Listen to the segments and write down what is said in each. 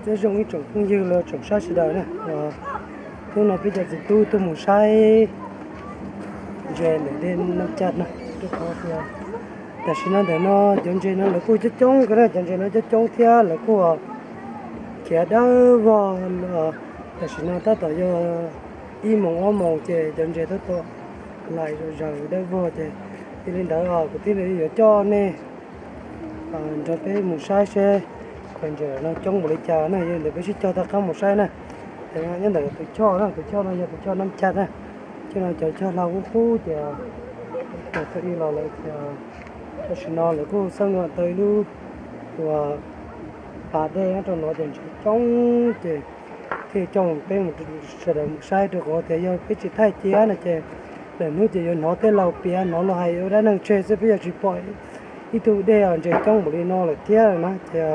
Nyob zoo ib tsoom phooj ywg los tsoom saib sawv daws na, hnub no peb cov txiv tub tuaj mus saib ntses ntawm dej Naj Caj na, rau qhov tias tam sim no ntawm no cov ntses no lawv kuj coob coob ko na, cov ntses no coob coob thiab lawv kuj khiav dawb vog. Tam sim no tab tom yog ib moos ob moos ces cov ntses tab tom laim zom zaws dawb vog ces yog li ntawd kuv thiaj li yuav coj nej nrog peb mus saib seb cov ntses no coob npaum li cas na, yog li ntawd peb sib cog tau qab mus saib na. Ces nyob ntawm tus choj na, tus choj no yog tus choj Naj Caj na, choj no cov choj hlau qub qub ces thaum ub los lawv tias tam sim no lawv kuj xab nua tau ib lub uas pas dej nyob rau no ces ntses coob ces thiaj coj peb mus sawv daws mus saib rau qhov tias yog peb tsis thaij cia no ces lwm hnub ces yuav hnov tej laus piav hnov luag hais ua dab neeg tseg xwb, peb yuav tsis pom ib tug dej ntses coob npaum li no lawm thiab na. Ces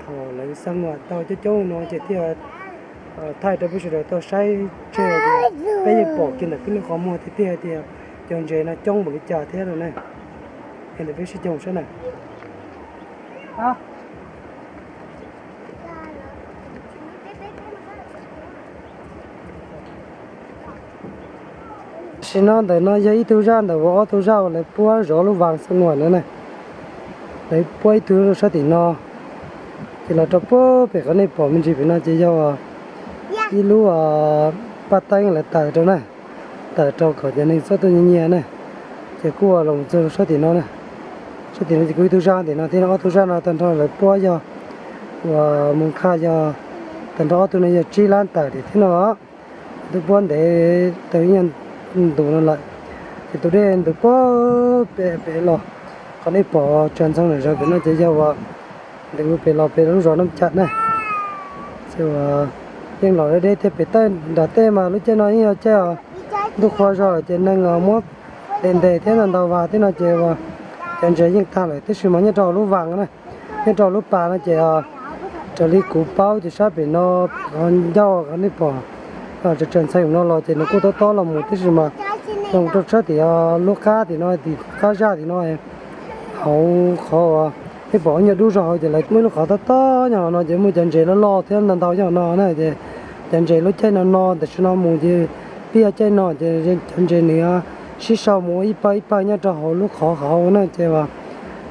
thaum lawv xab nua tau coob coob li no ces thiaj thaij rau peb sawv daws tau saib tseg, peb yeej pom kiag ntawm peb lub qhov muag tiag tiag tias cov ntses no coob npaum li cas thiab no na. Ntawm peb sib cog saib na. Tam sim no ntawm no yog ib tug zaj ntawm uas ob tug zaj uas lawv puab zov lub vas xab nua no na. Lawv puab ib tug rau sab tim no, ces los rau puag pem qhov nej pom me ntsis pem no ces yog ib lub paj teeb lawv tawm rau na, tawm rau kom cov neeg txhob tuaj nyiag nyiag na. Ces kuj los txog sab tim no na, sab tim no ces kuj ib tug zaj tim no thiab no, ob tug zaj no tag nrho lawv puab yog uas mus kha yog tag nrho ob tug no yog tsib lab tawm thiab no. Twb puab ntev tau ib nyuag ntus no lawm, ces tus dej ntws puag pem los, qhov nej pom tsaws ntxhoo nram zawv pem no ces yog uas ntws pem los pem lub zos Naj Caj na. Ces uas yeej los deb deb thiab, pem tej nram tej mas lub caij no yeej yog caij ntuj qhua zog ces neeg muab ntes ntes thiab ntau ntau vas thiab no ces uas cov ntses yeej tag lawm, tab sis mas nyob rau hauv lub vas na, nyob rau hauv lub pas no ces raws li kuv paub ces sab pem no, pem qhov ncauj qhov nej pom tsaws tsaws ntxhoo no los ces nws kuj tob tob los mus, tab sis mas los rau sab tim lub qab tim no, tim qab zaj tim no, hauv qhov uas nej pom nyuag dub zog hauv ces lawv muaj ib lub qhov tob tob nyob hauv no ces muaj cov ntses loj loj thiab ntau ntau nyob hauv no na. Ces cov ntses lub caij no no tam sim no mus ces pib caij no ces cov ntses nws sib sau mus ua ib pawg ib pawg nyob rau hauv lub qhov hauv na, ces uas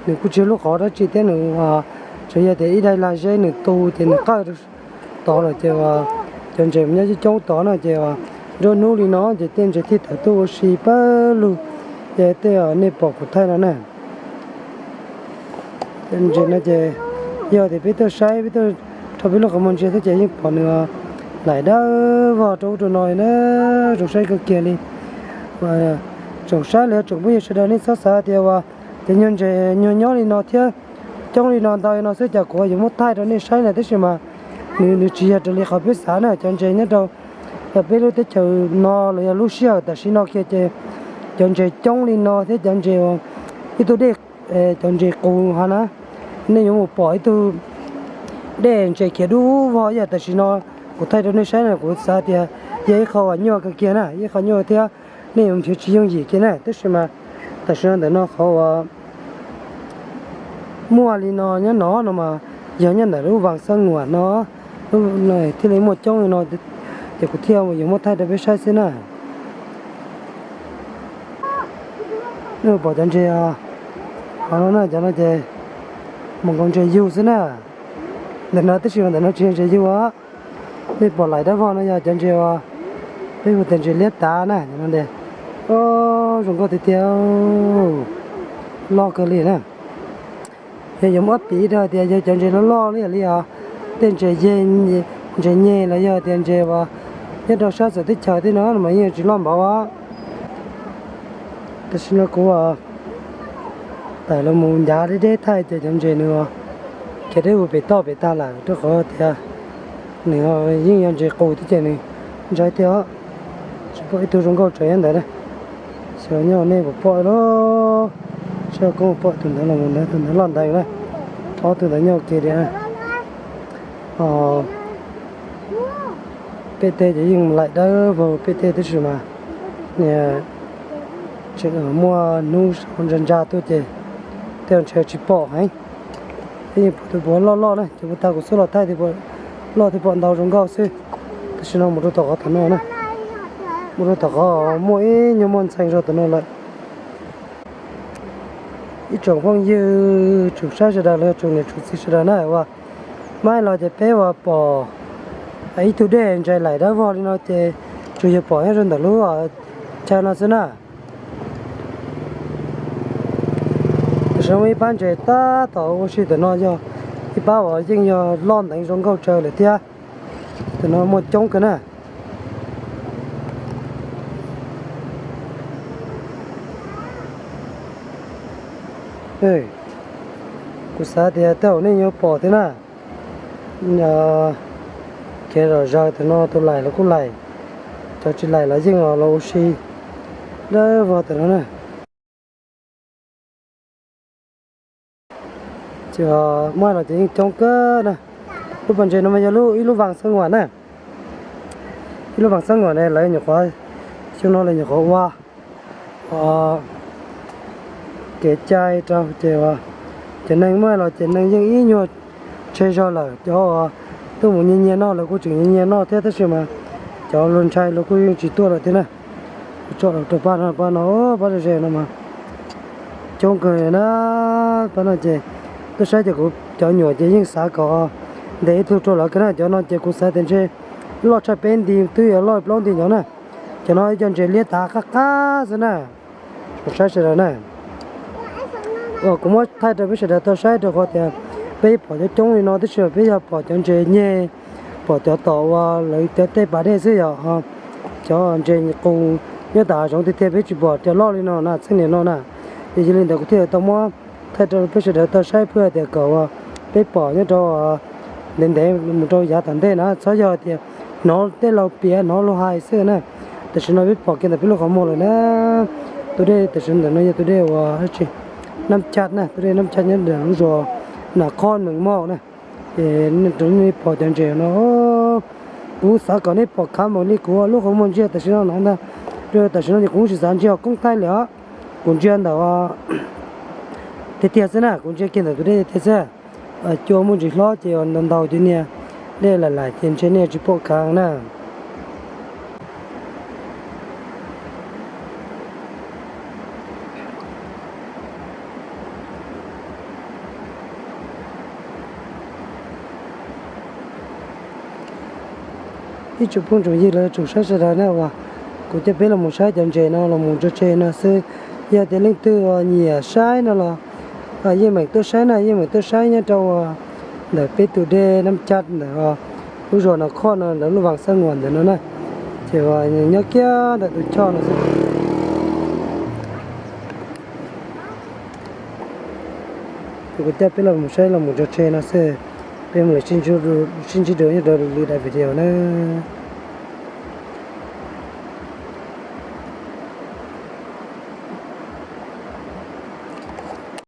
nws kuj tsis yog lub qhov dab tsi thiab, nws tsuas yog tias ib daim lag zeb nws tu ces nws qawj tod lawm ces uas cov ntses mus nyob coob coob tod na. Ces uas nruab hnub li no ces tej ntses thiaj tawm tuaj ua si pawg lug, ces tej uas nej pom kuv thaij no na. Ntses no ces yog tias peb tuaj saib, peb tuaj rau peb lub qhov muag ntsia xwb ces yeej pom nws laim dawb vog rau ub rau no li na, zoo saib kawg kiag li. Tsoom saib los yog tsoom phooj ywg sawv daws nej txhob xav tias uas cov nyuag ntses nyuag nyob li no thiab coob li no ntau li no xwb cas kuv yuav muab thaij rau nej saib na, tab sis mas nws nws tsis yog raws li qhov peb xav na. Cov ntses nyob rau peb lub teb chaws no los yog lub sij hawm tam sim no kiag ces cov ntses coob li no thiab cov ntses ib tug dej, cov ntses qus hov na, nej yuav mus pom ib tug dej ntses khiav dub vog ib yam tam sim no kuv thaij rau nej saib no, kuv xav tias yog ib qho uas nyuaj kawg kiag na, ib qho nyuaj thiab nej yuav nrhiav tsis yooj yim kiag na, tab sis mas tam sim no ntawm no qhov uas muaj li no nyob no no mas yog nyob ntawm lub vas xab nguam no, lub no thiaj li muaj coob li no, ces kuv thiaj yuav muab thaij rau peb saib xwb na. Nej pom cov ntses hov no na, cov no ces mus nkaus ntses yug xwb na. Ntawm no tab sis mas ntawm no tsis yog ntses yug os. Nej pom laim dawb vog no yog cov ntses uas peb hu tias ntses liab tav na, cov no. Zoo nkauj tiag tiag, loj kawg li na. Yog yuav muab piv rau tias yog cov ntses loj loj li os, tej ntses yeg, ntses nyeg los yog tias ntses uas nyob rau sab txawv teb chaws tej no mas yeej tsis loj npaum os. Tam sim no kuv tawm los mus ncav deb deb thaij ces cov ntses nws khiav deb mus pem toj pem tag lawm, rau qhov tias nws yeej yog ntses qus thiab ces nws ntshai tiag. Tsis pom ib tug zoo nkauj tseem nyob ntawd na. Xyov nyob nej puas pom los, saib koob pom tus ntawd los mus ntawd, tus ntawd loj ntawd na. Ob tug ntawd nyob ua ke li. Peb tej ces yeej laim dawb vog peb tej tab sis mas tseem muaj hnub ntsa ntsa tuaj ces tej ntshai tsis pom heev. Peb yeej pom tus puav loj loj na, ces puas tag kuv xub los thaij tus puav Loj thiab pom ntau zoo nkauj xwb. Tam sim no mus rau tom qhov tom no na, mus rau tom qhov muaj ib nyuag muaj ntxhee zog tom no lawm. Ib tsoom phooj ywg tsoom saib sawv daws los yog tsoom niam tsoom txiv sawv daws na, uas maib los ces peb uas pom ib tug dej ntsais laim dawb vog li no ces tsuas yog pom nyob rau ntawm lub chaw no xwb na. Tam sim no muaj ib pab ntses tab tom ua si tom no yog ib pab uas yeej yog loj nteev zoo nkauj tsawv lawm thiab. Tam no muaj coob kawg na. Kuv xav tias tej zaum nej yuav pom thiab na. Kev zom zaws tam no tus laim los kuj laim, cov tsis laim los yeej los ua si dawb vog tam no na. Ces muaj los ces yeej coob kawg na. Lub pas ntses no mas yog ib lub vas xab nguam na. Ib lub vas xab nguam ne lawv nyuam qhuav, xyoo no lawv nyuam qhuav ua kev cai rau ces cov neeg muaj los ces neeg yeej ib nyuag tseg zog lawm. Cov tuaj mus nyiag nyiag noj lawv kuj tseem nyiag nyiag noj thiab tab sis mas cov luag ntshai los kuj yeej tsis tuaj lawm thiab na. Tso rau pab no, pab no, pab ze no mas coob kawg na. Pab no ces tuaj saib ces kuv cov nyuam ces yeej xav kom ntes ib tug rau lawv kawg na. Cov no ces kuv xav tias ntshe loj tshaj peb nti twb yuav loj plaub nti nyuam na. Cov no ib co ntses liab tav qab qab xwb na. Saib sawv daws na, uas kuv muab thaij rau peb sawv daws tau saib rau qhov tias peb pom coob coob li no tab sis peb yog pom cov ntses nyeg, pom cov tom uas lawv cov tej pas dej xwb yom. Cov ntses qus nyob tom hav zoov tiag tiag peb tsis pom cov loj li no na, txheej niam no na. Ces yog li ntawd kuv thiaj tau muab thaij rau peb sawv daws tau saib pliag tias kom peb pom nyob rau ntev ntev mus rau yav tom ntej na, txhob yog tias hnov tej laus piav hnov luag hais xwb na. Tam sim no peb pom kiag ntawm peb lub qhov muag lawm na. Tus dej tam sim ntawm no yog tus dej uas nab chaj na, tus dej nab chaj nyob ntawm lub zos Nas Khob Mees Mauj na. Ces nej pom cov ntses no, kuv xav kom nej pom khav mus li kuv lub qhov muag ntsia tam sim no no ntag. Tam sim no ces kuv tsis xav ntsia koob thaij li os, kuv ntsia ntawm tiag tiag xwb na, kuv ntsia kiag ntawm tus dej tiag xwb. Cua muaj ntsis hlob ces ntau ntau cov niag dej laim laim ces ntshe nej tsis pom khav na. Ib tsoom phooj tsoom ywg los tsoom saib sawv daws na, uas kuv coj peb los mus saib cov ntses no los mus tso tseg no xwb. Yog tias leej twg uas nyiam saib no los yeej meem tuaj saib na, yeej meem tuaj saib nyob rau ntawm peb tus dej Nab Caj ntawm lub zos Nas Khoj no ntawm lub vas xab nguas ntawm no na. Ces nyob kiag ntawm tus choj no xwb. Ces kuv coj peb los mus saib los mus tso tseg no xwb. Peb mam li sib ntsib dua nyob rau lwm daim video na.